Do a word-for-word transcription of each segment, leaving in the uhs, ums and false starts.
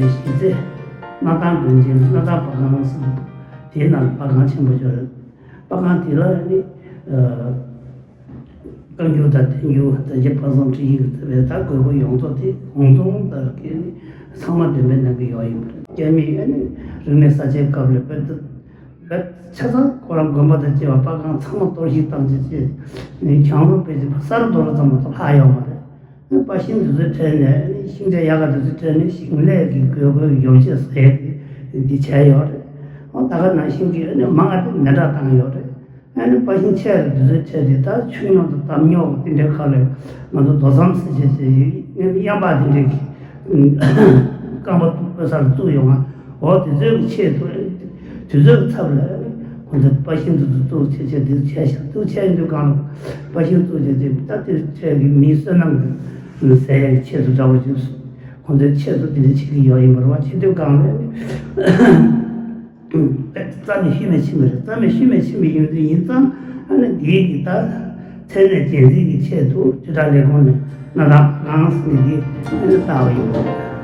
གཞི་རྩེ་སྣར་ཐང་དགོན་ཆེན་སྣར་ཐང་པར་ཁང་ཟེར། དེའི་ནང་ལ་པར་ཁང་ཆེན་པོ་ཅིག་ཡོད་རེད། པར་ཁང་དེ་ལ་ནི་བཀའ་འགྱུར་དང་བསྟན་འགྱུར་དང་རྒྱ་ཕར་ཚུར་ཁྲིད་ཀྱི་ཡོད་པས། ད་དགོས་མཁོ་ཡོངས་རྫོགས་དེ་ཧོང་ཙོང་ལྟར་གྱི་ནི་ཚང་མ་འདོན་སྤེལ་གནང་གི་ཡོད་ཡིན་པ་རེད། རྒྱ་མིས་ཨ་ནི་རིག་གནས་གསར་བརྗེའི་སྐབས་ལ་དཔེ་དཔེ་ཆ་ཚང་ཁོ་རང་དགོན་པ་དང་བཅས་པ་པར་ཁང་ཚང་མ་གཏོར་བཤིག་བཏང་བྱས་བྱས་ནས་གྱང་རོ་དཔེ་ཆ་གསར་གཏོར་ཙམ་མ་གཏོགས་ལྷག་ཡོད་མ་རེད། པར་ཤིང་དེ་ཚོའི་གྲས་ནས་ཤིང་ཆ་ཡག་ག་དེ་ཚོའི་གྲས་ནས་ཞིང་ལས་ཀྱི་དགོས་མཁོའི་ཡོ་བྱད་ཟེར་ཡག་དེ་འདི་བྱས་ཡོད་རེད། འོ་ད་ག་ནང་བཞིན་གྱི་ཨ་ནི་མང་ང་དེ་མེ་སྲེག་བཏང་ཡོད་རེད། ཨ་ནི་པར་ཤིང་ཆེ་རེད་དེ་ཚོའི་གྲས་དེ་ད་ཆུ་རྙོག་དང་འདམ་རྙོག་དེ་འདྲའི་ཁ་ལ་ང་ཚོ་རྡོ་ཟམ་ཟེར་བྱས་བྱས་གཡམ་པ་དེ་འདྲའི་གི་རྐང་པ་སྤོ་ས་ལ་བཙུགས་ཡོང་ང་། འོ་དེ་ཚོའི་གི་ཆེད་དུ་དུས་ཚོད་ཀྱི་ཚབ་ལ་ཁོང་ཚོས་པར་ཤིང་དེ་ཚོ་བཙུགས་བྱས་བྱས་དེ་བྱས་ཤག་དེ་བྱས་ཡོང་དུས་གང་ལ་པར་ཤིང་བཙུགས་བྱས་བྱས་ད་དེ་བྱས་གི་མིའི་བསོད་ནམས་ཀྱི་ཟད་ཡག་གི་ཆེད་དུ་འདྲ་བོ་ཅིག་ཁོང་ཚོའི་ཆེད་དུ་དེ་འདྲ་བྱེད་ཀྱི་ཡོད་ཡིན་པ་རེད་བ། བྱེད་དུས་གང་ལ་རྩ་ནས་ཤུལ་མ་ཕྱིན་པ་རེད། རྩ་ནས་ཤུལ་མ་ཕྱིན་པ་ཡིན་དུས་ཡིན་ཙང་ཨ་ནི་དེའི་གི་ད་མཚན་གནས་རྒྱལ་མཚན་གྱི་ཆེད་དུ་དྲིལ་བསྒྲགས་ལས་ཁུངས་ནས་ང་རང་རང་ཟེར་ནས་འདི་ཨ་ནི་བཏགས་པ་ཡིན།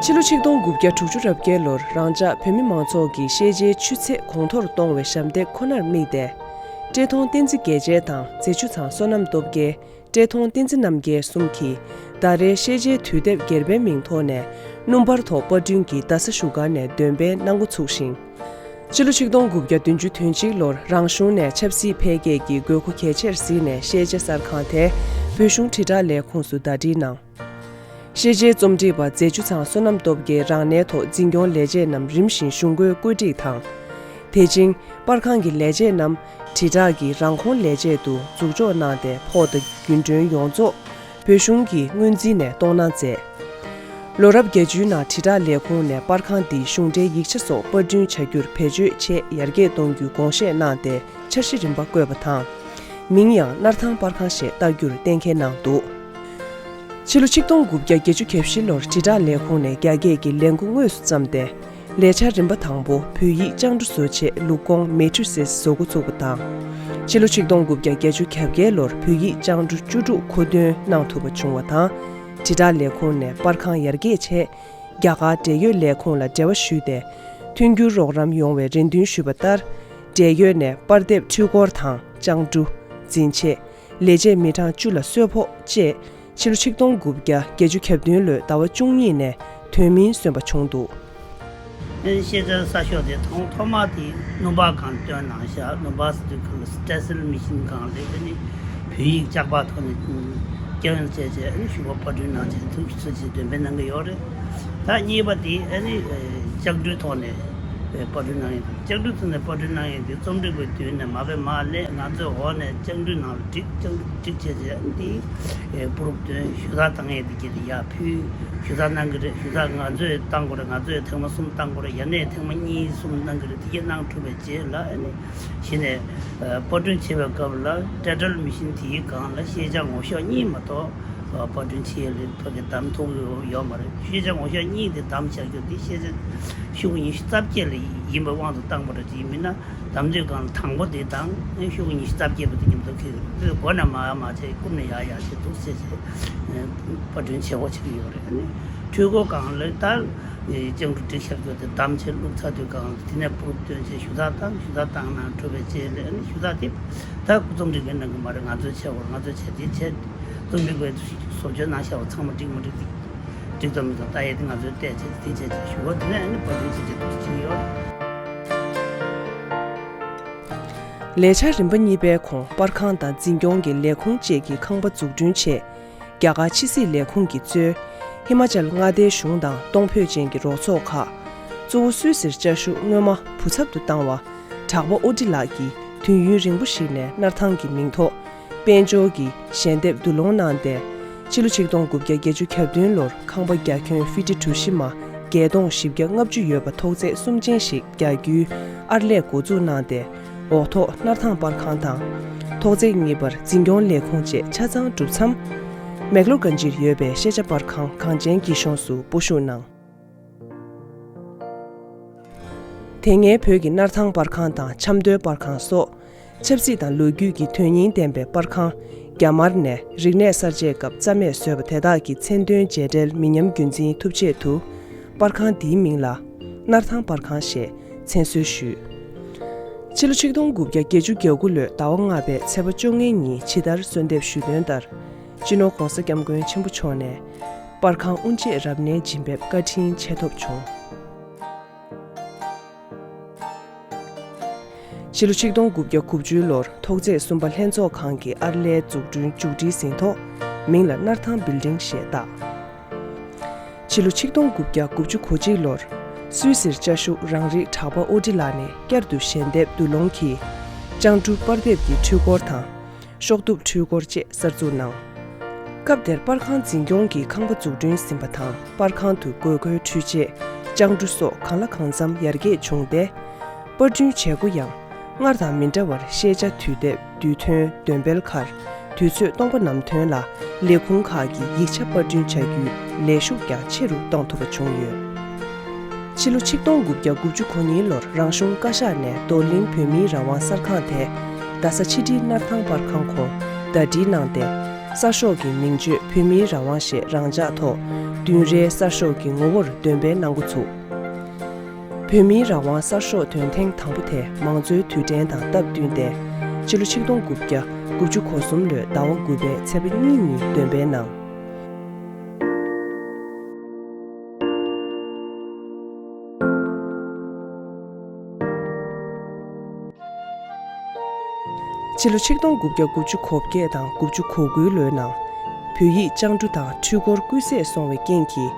ཕྱི་ལོ་ཆིག་སྟོང་དགུ་བརྒྱ་དྲུག་ཅུ་རེ་བརྒྱད་ལོར་རང་ཅག་བོད་མི་མང་ཚོགས་ཀྱི་ཤེས་བྱའི་ཆུ་ཚད་གོང་མཐོར་གཏོང་བའི་ཞབས་འདེགས་ཁོ་ནར་དམིགས་ཏེ། བཀྲས་མཐོང་བསྟན་འཛིན་རྒྱལ་མཚན་དང་མཛེས་ཆུ་ཚང་བསོད་ནམས་སྟོབས་རྒྱལ། བཀྲས་མཐོང་བསྟན་འཛིན་རྣམ་རྒྱལ་གསུམ་གྱིས་ཟླ་རེའི་ཤེས་བྱའི་དུས་དེབ་སྒེར་པའི་མིང་ཐོག་ནས་སྣུམ་འབར་ཐོག་པར་སྐྲུན་གྱི་རྡ་ས་བཞུགས་སྒར་ནས་འདོན་སྤེལ་གནང་འགོ་ཚུགས་ཤིང་། ཕྱི་ལོ་ཆིག་སྟོང་དགུ་བརྒྱ་བདུན་ཅུ་དོན་གཅིག་ལོར་རང་གཞུང་ནས་ཆབ་སྲིད་འཕེལ་རྒྱས་ཀྱི་དགོས་མཁོ་གལ་ཆེར་གཟིགས་ནས་ཤེས་བྱ་གསར་ཁང་དེ་བོད་གཞུང་དྲིལ་བསྒྲགས་ལས་ཁུངས་སུ་ཟླ་སྒྲིལ་གནང་། ཤེས་བྱའི་རྩོམ་སྒྲིག་པ་མཛེས་ཆུ་ཚང་བསོད་ནམས་སྟོབས་རྒྱལ་རང་གནས་ཐོག་འཛིན་སྐྱོང་ལས་བྱེད་རྣམས་རིམ་བཞིན་གཞུང་སྒོའི་བཀོད་སྒྲིག་དང་། དེ་བཞིན་པར་ཁང་གི་ལས་བྱེད་རྣམས་དྲིལ་བསྒྲགས་ཀྱི་རང་ཁོངས་ལས་བྱེད་དུ་འཛུགས་འཇོག་གནང་སྟེ། ཕོགས་དང་རྒྱུན་གྲོན་ཡོངས་རྫོགས་བོད་གཞུང་གི་སྔོན་རྩིས་ནས་གཏོང་གནང་མཛད། ལོ་རབས་བརྒྱད་ཅུའི་ནང་དྲིལ་བསྒྲགས་ལས་ཁུངས་ནས་པར་ཁང་འདིའི་གཞུང་འབྲེལ་ཡིག་ཆ་སོགས་པར་སྐྲུན་བྱ་རྒྱུར་བེད་སྤྱོད་ཆེད་ཡར་རྒྱས་གཏོང་རྒྱུའི་དགོངས་བཞེས་གནང་སྟེ། འཆར་གཞི་རིམ་པ་བཀོད་པ་དང་། མིང་ཡང་སྣར་ཐང་པར་ཁང་ཞེས་བཏགས་རྒྱུར་གཏན་འཁེལ་གནང་འདུག་ཕྱི་ལོ་ཆིག་སྟོང་དགུ་བརྒྱ་བརྒྱད་ཅུ་གྱ་བཞི་ལོར་དྲིལ་བསྒྲགས་ལས་ཁུངས་ནས་རྒྱ་སྐད་ཀྱི་ལས་འགུལ་དངོས་སུ་བརྩམས་ཏེ། ལས་འཆར་རིམ་པ་དང་པོ་བོད་ཡིག་བཅིངས་འགྲོལ་བཟོ་ཆེད་ལུགས་གོང་མེ་ཊི་རི་སིས་བཟོ་འགོ་ཚུགས་པ་དང་། ཕྱི་ལོ་ཆིག་སྟོང་དགུ་བརྒྱ་བརྒྱད་ཅུ་གྱ་བརྒྱད་ལོར་བོད་ཡིག་བཅིངས་འགྲོལ་བཅུ་དྲུག་མཁོ་འདོན་གནང་ཐུབ་པ་བྱུང་བ་དང་། དྲིལ་བསྒྲགས་ལས་ཁུངས་ནས་པར་ཁང་ཡར་རྒྱས་ཆེད། རྒྱ་གར་འབྲེལ་ཡོད་ལས་ཁུངས་ལ་འབྲེལ་བ་ཞུས་ཏེ། མཐུན་འགྱུར་རོགས་རམ་ཡོང་བའི་རེ་འདུན་ཞུས་པ་ལྟར། འབྲེལ་ཡོད་ནས་པར་དེབ་འཕྲུལ་འཁོར་དང་། བཅིངས་འགྲོལ། འཛིན་ཆས། ལས་བྱེད་མི་གྲངས་བཅུ་ལ་གསོལ་ཕོགས་བཅས། ཕྱི་ལོ་ཆིག་སྟོང་དགུ་བརྒྱ་བརྒྱད་ཅུ་གྱ་བདུན་ལོའི་ཟླ་བ་བཅུ་གཉིས་ནས་དོན་སྨིན་སོན་པ་བྱུང་འདུག་ཤེས་བྱ་གསར་ཤོག་དེ་ཐོག་ཐོག་མ་དེ་སྣུམ་འབར་སྒང་བཏོན་གནང་ཤག་སྣུམ་འབར་ཟེར་དུས་ཁོ་ལ་སི་ཊེ་སིལ་མི་ཤིན་སྒང་ལས་ཨ་ནི་བོད་ཡིག་ལྕགས་པར་ཐོག་ནས་སྐྱོན་བྱས་བྱས་ཨ་ནི་ཞུ་བ་པར་སྐྲུན་གནང་བྱས་ཐུགས་ཚོད་ཆེ་འདོན་སྤེལ་གནང་གི་ཡོད་རེད། ད་གཉིས་པ་དེ་ཨ་ནི་བཅིངས་འགྲོལ་ཐོག་ནས་པར་སྐྲུན་གནང་ཡིན། བཅིངས་འགྲོལ་ཐོག་ནས་པར་སྐྲུན་གནང་ཡིན་དེ་རྩོམ་སྒྲིག་པའི་མདུན་ནས་མ་པའི་མར་སླེབས། ང་ཚོས་འོག་ནས་བཅིངས་འགྲོལ་ནང་ལ་བསྒྲིགས། བཅིངས་འགྲོལ་བསྒྲིགས་བྱས་བྱས་ཨ་ནི་དེ་པུ་རུབ་བཏོན། ཞུ་དག་བཏང་ཡས་དེ་གྱིས་ཡར་ཕུལ། ཞུ་དག་གནང་གི་རེད། ཞུ་དག་ང་ཚོས་བཏང་དགོས་རེད། ང་ཚོས་ཐེངས་མ་གསུམ་བཏང་དགོས་རེད། ཡང་ནས་ཐེངས་མ་གཉིས་གསུམ་གནང་གི་རེད། དེ་གྱིས་གནང་གྲུབ་པའི་རྗེས་ལ་ཨ་ནི་གཞི་ནས་པར་སྐྲུན་བྱེད་པའི་སྐབས་ལ་ཊའི་ཊལ་མི་ཤིན་དེའི་སྒང་ལ་ཤེས་བྱ་ངོ་ཤོག་གཉིས་མ་གཏོགས་པར་སྐྲུན་བྱེད་ཡས་ལ་ཕ་གི་བདམས་ཐུབ་ཀྱི་ཡོད་མ་རེད། ཤེས་བྱ་ངོ་ཤོག་གཉིས་དེ་བདམས་བཞག་རྒྱུ་དེ་ཤེས་བྱ་ཤོག་གུ་ཉི་ཤུ་རྩ་བརྒྱད་ལ་ཡིན་པའི་དབང་དུ་བཏང་པ་རེད། དེ་མིན་ན། བདམས་དུས་སྒང་ལ་དང་པོ་དེ་དང་ཤོག་གུ་ཉི་ཤུ་རྩ་བརྒྱད་པ་དེ་མཉམ་དུ་འཁྱེར་གྱི་རེད། མགོ་ནས་མར་མར་བྱས། རྐུབ་ནས་ཡར་ཡར་བྱས་འདུག་སེ་བྱས་པར་སྐྲུན་བྱེད་དགོས་བྱེད་ཀྱི་ཡོད་རེད། ཨ་ནི་འཕྲུལ་འཁོར་སྒང་ལ་ད་བཅིངས་འགྲོལ་སྒྲིག་ཤར་སྐྱོར་དེ་བདམས་བྱས་བླུགས་ཚར་དུས་སྒང་ལ་དེ་ནས་པུ་རུབ་བཏོན་བྱས་ཞུ་དག་བཏང་། ཞུ་དག་བཏང་གནང་གྲུབ་པའི་རྗེས་ལ་ཨ་ནི་ཞུ་དག་དེ་ད་རྩོམ་སྒྲིག་པས་གནང་གི་མ་རེད། ང་ཚོས་བྱེད་དགོས། ང་ཚོས་བྱས་དེ་བྱས། རྩོམ་སྒྲིག་པའི་བཟོ་བཅོས་གནང་བཞག་པ་ཚང་མ་འགྲིག་མ་འགྲིག་འགྲིག་འགྲིག་ཙམ་མི་ཙམ་ལྟ་ཡས་དེ་ང་ཚོས་བལྟས་བྱས་དེ་བྱས་བྱས་ཞུ་བ་དེ་ནས་ཨ་ནི་བར་དོན་ཅི་བྱེད་ཐུབ་ཀྱི་ཡོད། ལས་འཆར་རིམ་པ་གཉིས་པའི་ཁོངས་པར་ཁང་དང་འཛིན་སྐྱོང་གི་ལས་ཁུངས་བཅས་ཀྱི་ཁང་པ་འཛུགས་སྐྲུན་ཆེད། རྒྱ་གར་ཕྱི་སྲིད་ལས་ཁུངས་ཀྱིས་གཙོས། ཧི་མ་ཅལ་མངའ་སྡེའི་གཞུང་དང་གཏོང་ཕོད་ཅན་གྱི་རོགས་ཚོགས་ཁག་གཙོ་བོ་སུད་སིར་བཅའ་བཞུགས་སྔོན་མ་བུ་ཚབ་ཏུ་བཏང་བ། གྲགས་པ་ཨོ་ཏི་ལགས་ཀྱིས་དུས་ཡུན་རིང་པོ་ཞིག་ནས་སྣར་ཐང་གི་མིང་ཐོག་དཔལ་འབྱོར་གྱི་ཞལ་འདེབས་བསྡུ་སློང་གནང་སྟེ། ཕྱི་ལོ་ཆིག་སྟོང་དགུ་བརྒྱ་བརྒྱད་ཅུ་གྱ་བདུན་ལོར་ཁང་པ་རྒྱ་ཁྱོན་ཧྥི་ཏི་གྲུ་བཞི་མ་བརྒྱད་སྟོང་བཞི་བརྒྱ་ལྔ་བཅུ་ཡོད་པ་ཐོག་བརྩེགས་གསུམ་ཅན་ཞིག་རྒྱག་རྒྱུའི་ཨར་ལས་འགོ་འཛུགས་གནང་སྟེ། འོག་ཐོག་སྣར་ཐང་པར་ཁང་དང་། ཐོག་བརྩེགས་གཉིས་པར་འཛིན་སྐྱོང་ལས་ཁུངས་བཅས་ཆ་ཚང་གྲུབ་མཚམས། མེག་ལོར་གྷན་ཇིར་ཡོད་པའི་ཤེས་བྱ་པར་ཁང་གངས་ཅན་སྐྱིད་གཤོངས་སུ་སྤོ་བཤུད་གནང་། དེ་སྔའི་བོད་ཀྱི་སྣར་ཐང་པར་ཁང་དང་ཆབ་མདོའི་པར་ཁང་སོགས། ཆབ་སྲིད་དང་ལོ་རྒྱུས་ཀྱི་དོན་སྙིང་ལྡན་པའི་པར་ཁང་རྒྱ་དམར་ནས་རིག་གནས་གསར་བརྗེའི་སྐབས་རྩ་མེད་བཟོས་པ་དེ་དག་གི་མཚན་དོན་རྗེས་འབྲེལ་མི་ཉམས་རྒྱུན་འཛིན་ཐུབ་ཆེད་དུ། པར་ཁང་འདིའི་མིང་ལ་སྣར་ཐང་པར་ཁང་ཞེས་མཚན་གསོལ་ཞུས། ཕྱི་ལོ་ཆིག་སྟོང་དགུ་བརྒྱ་བརྒྱད་ཅུ་གྱ་དགུ་ལོའི་ཟླ་བ་ལྔ་པའི་ཚེས་པ་བཅོ་ལྔའི་ཉིན་ཇི་ལྟར་གསོལ་འདེབས་ཞུས་དོན་ལྟར། སྤྱི་ནོར་༧གོང་ས་༧སྐྱབས་མགོན་ཆེན་པོ་མཆོག་ནས་པར་ཁང་དབུ་འབྱེད་རབ་གནས་བྱིན་འབེབས་བཀའ་དྲིན་ཆེ་ཐོབ་བྱུང་། ཕྱི་ལོ་ཆིག་སྟོང་དགུ་བརྒྱ་དགུ་བཅུ་ལོར་ཐོག་བརྩེགས་གསུམ་པ་ལྷན་ཚོགས་ཁང་གི་ཨར་ལས་འཛུགས་སྐྲུན་མཇུག་སྒྲིལ་ཟིན་ཐོག་མིང་ལ་སྣར་ཐང་བིལ་ཌིང་ཞེས་བཏགས། ཕྱི་ལོ་ཆིག་སྟོང་དགུ་བརྒྱ་དགུ་བཅུ་གོ་གཅིག་ལོར་སུད་སིར་བཅའ་བཞུགས་རང་རིགས་གྲགས་པ་ཨོ་ཏི་ལགས་ནས་བསྐྱར་དུ་ཞལ་འདེབས་བསྡུ་སློང་གིས་ལྕང་འབྲུ་པར་འདེབས་ཀྱི་འཕྲུལ་འཁོར་དང་། གཤོག་གཏུབ་འཕྲུལ་འཁོར་བཅས་གསར་འཛུགས་གནང་། སྐབས་དེར་པར་ཁང་འཛིན་སྐྱོང་གིས་ཁང་པ་འཛུགས་སྐྲུན་ཟིན་པ་དང་པར་ཁང་དུ་དགོས་མཁོའི་འཕྲུལ་ཆས། ལྕང་འབྲུ་སོགས་གང་ལ་གང་འཚམ་ཡར་རྒྱས་བྱུང་སྟེ། པར་སྐྲུན་བྱེད་སྒོ་ཡང་སྔར་དང་མི་འདྲ་བར་ཤེས་བྱ་དུས་དེབ་དུས་ཐུང་འདོན་སྤེལ་ཁར་དུས་ཚོད་སྟོང་པ་ནམ་ཐོན་ལ་ལས་ཁུངས་ཁག་གི་ཡིག་ཆ་པར་སྐྲུན་བྱ་རྒྱུའི་ལས་ཞུགས་ཀྱང་ཆེ་རུ་གཏོང་ཐུབ་པ་བྱུང་ཡོད། ཕྱི་ལོ་ཆིག་སྟོང་དགུ་བརྒྱ་དགུ་བཅུ་གོ་གཉིས་ལོར་རང་གཞུང་བཀའ་ཤག་ནས་རྡོར་གླིང་བོད་མིའི་རང་དབང་གསར་ཁང་དེ་རྡ་ས་ཕྱི་དྲིལ་སྣར་ཐང་པར་ཁང་ཁོངས་ཟླ་སྒྲིལ་གནང་སྟེ། གསར་ཤོག་གི་མིང་བརྗོད་བོད་མིའི་རང་དབང་ཞེས་རང་འཇགས་ཐོག་བདུན་རེའི་གསར་ཤོག་གི་ངོ་བོར་འདོན་སྤེལ་གནང་འགོ་ཚུགས། བོད་མིའི་རང་དབང་གསར་ཤོག་དོན་ཐེངས་དང་པོ་དེ་མང་གཙོའི་དུས་དྲན་དང་སྟབས་བསྟུན་ཏེ། ཕྱི་ལོ་ཆིག་སྟོང་དགུ་བརྒྱ་དགུ་བཅུ་གོ་གསུམ་ལོའི་ཟླ་བ་དགུ་པའི་ཚེས་པ་གཉིས་ཉིན་འདོན་སྤེལ་གནང་། ཕྱི་ལོ་ཆིག་སྟོང་དགུ་བརྒྱ་དགུ་བཅུ་གོ་བརྒྱད་དང་དགུ་བཅུ་གོ་དགུའི་ལོའི་ནང་། བོད་ཡིག་ལྕང་འབྲུ་དང་འཕྲུལ་འཁོར་རྐུས་སྲེག་སོང་བའི་རྐྱེན་གྱིས།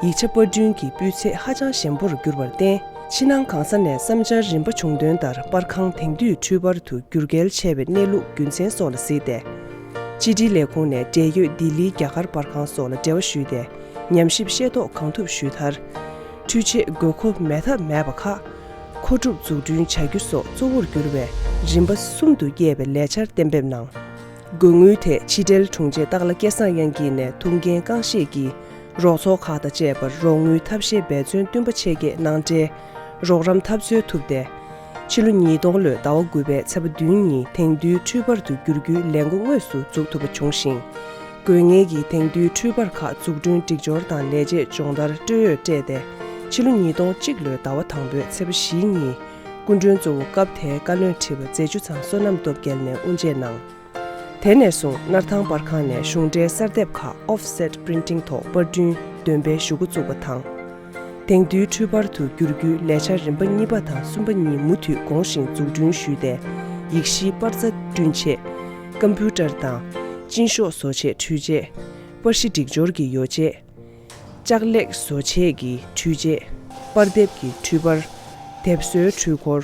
ཡིག་ཆ་པར་སྐྲུན་གྱི་སྤུས་ཚད་ཧ་ཅང་ཞན་པོར་གྱུར་བར་བརྟེན། ཕྱི་ནང་གང་ས་ནས་བསམ་འཆར་རིམ་པ་བྱུང་དོན་ལྟར་པར་ཁང་དེང་དུས་འཕྲུལ་པར་དུ་བསྒྱུར་འགེལ་ཆེ་བའི་གནས་ལུགས་རྒྱུ་མཚན་སོགས་ལ་གཟིགས་ཏེ། ཕྱི་དྲིལ་ལས་ཁུངས་ནས་འབྲེལ་ཡོད་ལྡི་ལིའི་རྒྱ་གར་པར་ཁང་སོགས་ལ་འབྲེལ་བ་ཞུས་ཏེ། ཉམས་ཞིབ་ཤེས་རྟོགས་གང་ཐུབ་ཞུས་མཐར། འཕྲུལ་ཆས་དགོས་མཁོ་མེད་ཐབས་མེད་པ་ཁག་མཁོ་སྒྲུབ་འཛུགས་སྐྲུན་བྱ་རྒྱུ་སོགས་གཙོ་བོར་གྱུར་བའི་རིམ་པ་གསུམ་དུ་དབྱེ་བའི་ལས་འཆར་གཏན་འབེབས་གནང་། དགོས་དངུལ་དེ་ཕྱི་འབྲེལ་དྲུང་ཆེ་སྟག་ལྷ་སྐལ་བཟང་དབྱངས་སྐྱིད་ནས་ཐུགས་འགན་རྐང་བཞེས་ཀྱིས་རོགས་ཚོགས་ཁག་དང་བཅས་པར་རོགས་དངུལ་ཐབས་ཤེས་འབད་བརྩོན་བསྟུན་པ་ཆེ་བསྐྱེད་གནང་འཕྲལ་རོགས་རམ་ཐབས་འཚོལ་ཐུབ་སྟེ། ཕྱི་ལོ་ཉིས་སྟོང་ལོའི་ཟླ་བ་དགུ་པའི་ཚེས་པ་བདུན་ཉིན་དེང་དུས་འཕྲུལ་པར་དུ་བསྒྱུར་རྒྱུའི་ལས་འགོ་དངོས་སུ་འཛུགས་ཐུབ་པ་བྱུང་ཞིང་། དགོས་ངེས་ཀྱི་དེང་དུས་འཕྲུལ་པར་ཁག་འཛུགས་སྐྲུན་སྒྲིག་སྦྱོར་དང་ལས་བྱེད་སྦྱོང་བརྡར་སྤྲོད་ཡོད་སྤྲད་དེ། ཕྱི་ལོ་ཉིས་སྟོང་གཅིག་ལོའི་ཟླ་བ་དང་པོའི་ཚེས་པ་བཞི་ཉིན་སྐུ་མགྲོན་གཙོ་བོ་སྐབས་དེའི་བཀའ་བློན་ཁྲི་པ་མཛད་བཅུ་ཚང་བསོད་ནམས་སྟོབས་རྒྱལ་ནས་དབུ་འབྱེད་གནང་། དེ་ནས་བཟུང་སྣར་ཐང་པར་ཁང་ནས་གཞུང་འབྲེལ་གསར་འདེབས་ཁག་ཨོཕ་སེཊ་པི་རིན་ཊིང་ཐོག་པར་སྐྲུན་འདོན་སྤེལ་ཞུ་འགོ་བཙུགས་པ་དང་། དེང་དུས་འཕྲུལ་པར་དུ་བསྒྱུར་རྒྱུའི་ལས་འཆར་རིམ་པ་གཉིས་པ་དང་གསུམ་པ་གཉིས་མུ་མཐུད་དགོངས་ཤིང་འཛུགས་སྐྲུན་ཞུས་ཏེ། ཡིག་གཞིའི་པར་རྩ་བསྐྲུན་ཆེད། ཀམ་པུ་ཊར་དང་། སྤྱིན་ཤོག་བཟོ་ཆས་འཕྲུལ་ཆས། པར་གཞི་སྒྲིག་སྦྱོར་གྱི་ཡོ་བྱད། ལྕགས་ལེགས་བཟོ་ཆས་ཀྱི་འཕྲུལ་ཆས། པར་འདེབས་ཀྱི་འཕྲུལ་པར། དེབ་བཟོའི་འཕྲུལ་འཁོར།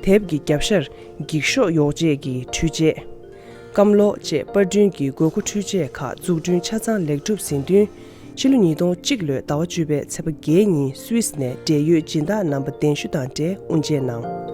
དེབ་ཀྱི་རྒྱབ་ཤར་འགྱིག་ཤོག་ཡོ་བྱད་ཀྱི་འཕྲུལ་ཆས། སྐམ་ལོག་བཅས་པར་སྐྲུན་གྱི་དགོས་མཁོ་འཕྲུལ་ཆས་ཁག་འཛུགས་སྐྲུན་ཆ་ཚང་ལེགས་གྲུབ་ཟིན་བསྟུན། ཕྱི་ལོ་ཉིས་སྟོང་གཅིག་ལོའི་ཟླ་བ་བཅུ་པའི་ཚེས་པ་བརྒྱད་ཉིན་སུད་སི་ནས་འབྲེལ་ཡོད་སྦྱིན་བདག་རྣམ་པ་གདན་ཞུ་དང་འབྲེལ་དབུ་འབྱེད་གནང་།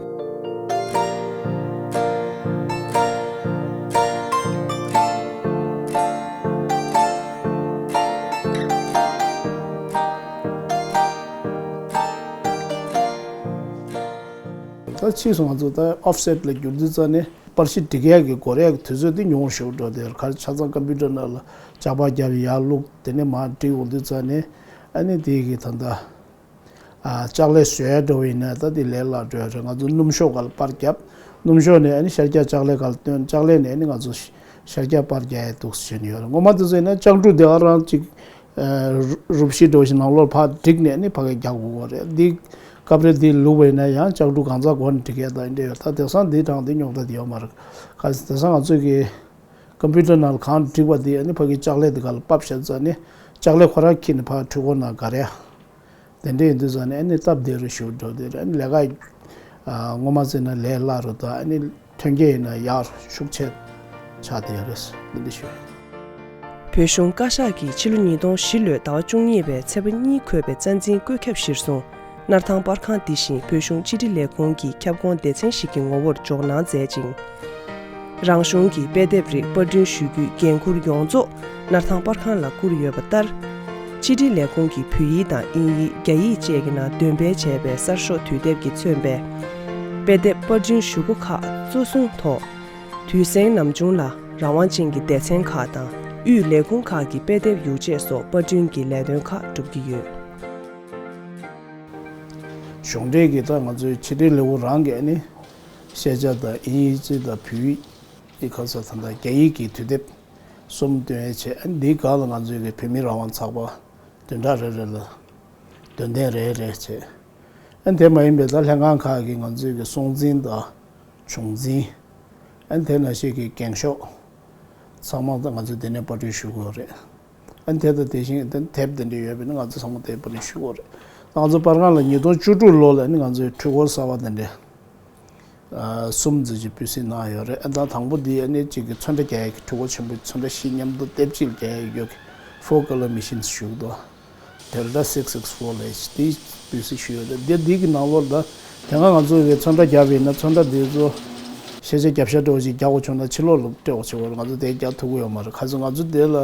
ད་ཕྱིས་སུ་ང་ཚོ་ད་ཨོཕ་སེཊ་ལ་བསྒྱུར་དུས་ཙ་ནས་པར་གཞི་སྒྲིག་ཡག་གི་འགོར་ཡག་གི་དུས་ཚོད་དེ་ཉུང་ངུ་ཞིག་འགྲོ་དེ་གར་ཆ་ཚང་ཀམ་པུ་ཊར་ནང་ལ་ལྕགས་པར་བརྒྱབ་ཡར་བླུགས་དེ་ནས་མར་སྒྲིག་འོང་དུས་ཙ་ནས་ཨ་ནི་དེ་གི་ད་ལྟ་ལྕགས་ལེབ་བཟོ་ཡ་འགྲོ་བ་ཡིན་ན་ད་དེ་ལས་སླ་འགྲོ་ཡ་རེད། ང་ཚོ་སྣུམ་ཤོག་སྒང་ལ་པར་བརྒྱབ། སྣུམ་ཤོག་ནས་ཨ་ནི་ཤར་རྒྱག་ལྕགས་ལེབ་སྒང་ལ་བཏོན། ལྕགས་ལེབ་ནས་ཨ་ནི་ང་ཚོ་ ཤར་རྒྱག་པར་རྒྱག་ཡས་འདུག་ཟེར་ནས་ཡོད་རེད། ངོ་མ་དེ་ཚོ་ཡིན་ན་ལྕགས་འབྲུ་དེ་ག་རང་ཅིག་ཨ་རུ་རུབ་ཤིག་འགྲོ་བཞིན་ནང་ལོགས་ཕར་བསྒྲིགས་ནས་ནི་ཕ་གིར་རྒྱག་དགོས་ཀྱི་རེད། འདི་སྐབས་རེ་འདི་ལུག་པ་ཡིན་ན་ཡང་ལྕགས་འབྲུ་གང་ཚང་སྒོ་ནས་སྒྲིག་ཡས་དང་འདྲ་ཡོད། ད་དེང་སང་འདི་གྲངས་འདི་རྙོག་དྲ་དེ་ཡོད་མ་རེད། ག་དེང་སང་ང་ཚོས་ཀྱི་ཀམ་པུ་ཊར་ནང་ལ་གང་སྒྲིག་པ་དེ་ཨ་ནི་ཕ་གིའི་ལྕགས་ལེབ་དེ་ག་ལ་ཕབ་བཞག་ཙང་ནི་ལྕགས་ལེབ་ཁོ་རང་འཁྱེར་ནས་ཕར་འཕྲུལ་འཁོར་ནང་སྒར་ཡ། དེ་འདྲ་ཡིན་དུས་ཙང་ནི་ཨ་ནི་སྟབས་བདེ་རུ་ཞུ་འགྲོ་དེ་རེད། ཨ་ནི་ལས་ཀ་ཨ་ངོ་མ་བརྩིས་ན་ལས་སླ་རུ་དང་ཨ་ནི་ཐོན་སྐྱེད་ཡིན་ན་ཡག་རུ་ཤུགས་ཆེ་ཆགས་བསྡད་ཡོད་རེད། འདི་འདྲ་ཞུ། བོད་གཞུང་བཀའ་ཤག་གིས་ཕྱི་ལོ་ཉིས་སྟོང་བཞི་ལོའི་ཟླ་བ་བཅུ་གཉིས་པའི་ཚེས་པ་གཉིས་འཁོད་པའི་རྩ་འཛིན་བཀོད་ཁྱབ་གཞིར་བཟུང་། སྣར་ཐང་པར་ཁང་འདི་བཞིན་བོད་གཞུང་ཕྱི་དྲིལ་ལས་ཁུངས་ཀྱི་ཁྱབ་ཁོངས་སྡེ་ཚན་ཞིག་གི་ངོ་བོར་འཇོག་གནང་མཛད་ཅིང་། རང་གཞུང་གི་དཔེ་དེབ་རིགས་པར་སྐྲུན་ཞུ་རྒྱུའི་འགན་འཁུར་ཡོངས་རྫོགས་སྣར་ཐང་པར་ཁང་ལ་བསྐུར་ཡོད་པ་ལྟར། ཕྱི་དྲིལ་ལས་ཁུངས་ཀྱིས་བོད་ཡིག་དང་དབྱིན་ཡིག་རྒྱ་ཡིག་བཅས་ཀྱི་ནང་འདོན་སྤེལ་བྱས་པའི་གསར་ཤོག་དུས་དེབ་ཀྱིས་མཚོན་པའི་དཔེ་དེབ་པར་སྐྲུན་ཞུ་སྒོ་ཁག་གཙོ་བཟུང་ཐོག་དུས་སེང་ནམ་བྱུང་ལ་རང་དབང་ཅན་གྱི་སྡེ་ཚན་ཁག་དང་དབུས་ལས་ཁུངས་ཁག་གི་དཔེ་དེབ་ཡོ་བྱད་སོགས་པར་སྐྲུན་གྱི་ལས་དོན་ཁག་སྒྲུབ་ཀྱི་ཡོད། གཞུང་འབྲེལ་གྱི་ད་ང་ཚོའི་ཕྱི་དྲིལ་ལས་ཁུངས་རང་གིས་ནི་ཤེས་བྱ་དང་དབྱིན་ཡིག་ཅིག་དང་བོད་ཡིག་ཡི་ག་ས་ད་ལྟ་རྒྱ་ཡིག་གི་དུས་དེབ་གསུམ་འདོན་ཡས་བྱས། འདིའི་སྒང་ལ་ང་ཚོའི་གི་བོད་མི་རང་དབང་ཚགས་པར་བདུན་ཕྲག་རེ་རེ་ལ་འདོན་ཐེངས་རེ་རེ་བྱས། ཨ་ནི་དེ་མ་ཡིན་པའི་ད་ལྷན་ཁང་ཁག་གི་ང་ཚོའི་གི་སྲུང་འཛིན་དང་བྱུང་འཛིན། ཨ་ནི་དེ་ནང་བཞིན་གི་འགེངས་ཤོག་ཚང་མ་ད་ང་ཚོས་དེ་ནས་པར་སྐྲུན་ཞུ་དགོས་རེད། ཨ་ནི་དེ་དང་དེ་བཞིན་དེ་དེབ་དེ་འདྲ་ཡོད་པས་ན་ང་ཚོས་ཚང་མ་དེ་པར་སྐྲུན་ཞུ་དགོས་རེད། ང་ཚོ་པར་ཁང་ལ་ཉིས་སྟོང་བཅུ་དྲུག་ལོ་ལ་ནི་ང་ཚོའི་འཕྲུལ་འཁོར་གསར་པ་དེ་འདྲ་གསུམ་ཙམ་ཅིག་སྤུས་གཟིགས་གནང་ཡོད་རེད། ཨ་ད་དང་པོ་འདི་ཨ་ནི་གཅིག་གི་ཚོན་ཁྲ་རྒྱག་ཡག་གི་འཕྲུལ་འཁོར་ཆེན་པོ་ཚོན་ཁྲ་བཞི་མཉམ་དུ་སྡེབ་གཅིག་ལ་རྒྱག་ཡག་ཡོད་གི་ཕོར་ཀ་ལར་མེ་ཤིན་ཞུ་གི་འདུག་ཌེལ་ཊ་སིག་སིག་ཕོར་ལབ་ཡས་དེ་སྤུས་གཟིགས་ཞུས་ཡོད་རེད། དེ་འདི་གི་ནང་ལོགས་ལ་དེ་སྔ་ང་ཚོ་གི་ཚོན་ཁྲ་རྒྱབ་པ་ཡིན་ན་ཚོན་ཁྲ་དེ་ཚོ་ཤེས་བྱ་རྒྱབ་ཤ་འདྲ་བོ་ཞིག་རྒྱག་དགོས་བྱུང་ན་ཕྱི་ལོགས་ལ་སྤྲད་དགོས་བྱུང་བ་རེད། ང་ཚོ་དེ་རྒྱག་ཐུབ་ཀྱི་ཡོད་མ་རེད། ག་ཚོད་ང་ཚོ་དེ་ལ་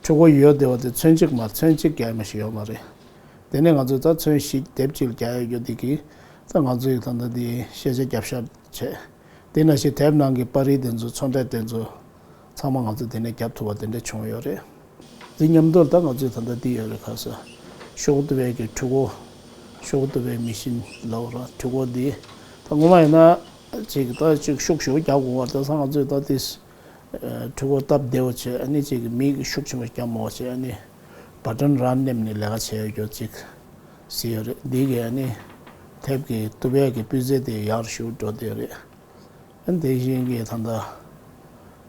འཕྲུལ་འཁོར་ཡོད་བསྡད་པ་དེ་ཚོན་གཅིག་མ་ཚོན་གཅིག་རྒྱག་མ་ཞིག་ཡོད་མ་རེད། དེ་ནས་ང་ཚོས་ད་ཚོན་བཞི་སྡེབ་གཅིག་ལ་རྒྱག་ཡོད་རྒྱུ་དེ་གིས་ད་ང་ཚོའི་ད་ལྟ་དེ་ཤེས་བྱ་རྒྱབ་ཤ་བྱས། དེ་ནང་བཞིན་དེབ་ནང་གི་པར་རིས་དེ་ཚོ་ཚོན་ཁྲ་དེ་ཚོ་ཚང་མ་ང་ཚོ་དེ་ནས་རྒྱབ་ཐུབ་པ་དེ་འདྲ་བྱུང་ཡོད་རེད། དེ་མཉམ་དུ་ད་ང་ཚོས་ད་ལྟ་འདི་ཡོད་རེད། ག་ས་ཤོག་བུ་གཏུབ་པའི་གི་འཕྲུལ་འཁོར། ཤོག་བུ་གཏུབ་པའི་མེ་ཤིན་ལབ་ར། འཕྲུལ་འཁོར་འདི་ད་ངོ་མ་ཡིན་ན་ཅིག་ད་ཅིག་ཤུགས་ཞེ་པོ་རྒྱག་དགོས་པ་རེད། ད་ས་ང་ཚོས་ད་དེ་འཕྲུལ་འཁོར་སྟབས་བདེ་བོ་བྱས། ཨ་ནི་ཅིག་མི་གི་ཤུགས་ཆེན་པོ་རྒྱག་མ་དགོས་བྱས། ཨ་ནི་བ་ཊན་རང་མནན་ནས་ལས་ཀ་བྱས་ཡོད་རྒྱུ་ཅིག་ཟེར་ཡོད་རེད། འདི་གི་ཨ་ནི་དེབ་ཀྱི་གཏུབ་ཡག་གི་སྤུས་ཚད་དེ་ཡག་རུ་ཞེ་པོ་འགྲོ་བསྡད་ཡོད་རེད། ཨ་ནི་དེ་བཞིན་གྱི་ད་ལྟ་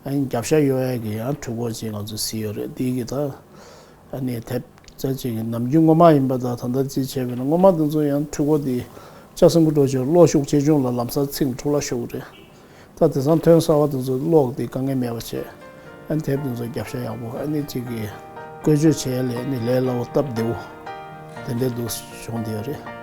ཨ་ནི་རྒྱབ་ཤ་གཡོག་ཡག་གི་ཡང་འཕྲུལ་འཁོར་ཅིག་ང་ཚོས་གཟིགས་ཡོད་རེད། འདི་གི་ད་ཨ་ནི་དེབ་རྩ་ཅིག་གི་ནམ་རྒྱུན་སྔོན་མ་ཡིན་པ་དང་ད་ལྟ་ཅིག་བྱས་པ་ཡིན་ན་སྔོན་མ་དེ་ཚོ་ཡང་འཕྲུལ་འཁོར་དེ་ལྕགས་སྲིན་པོ་འགྲོ་ཆེད་གློག་ཤུགས་ཆེ་ཆུང་ལ་ལམ་སང་ཚིག་འཕྲོ་བརླག་ཤོར་གི་རེད། ད་དེང་སང་ཐོན་གསར་པ་དེ་ཚོ་གློག་དེ་དཀའ་ངལ་མེད་པ་བྱས། ཨ་ནི་དེབ་དེ་ཚོ་རྒྱབ་ཤ་ཡག་པོ། ཨ་ནི་གཅིག་གི་བཀོལ་སྤྱོད་བྱེད་ཡ་ལས་ནི་ལས་སླ་བོ་སྟབས་བདེ་བོ་དེ་འདྲའི་འདུག་བྱུང་བསྡད་ཡོད་རེད།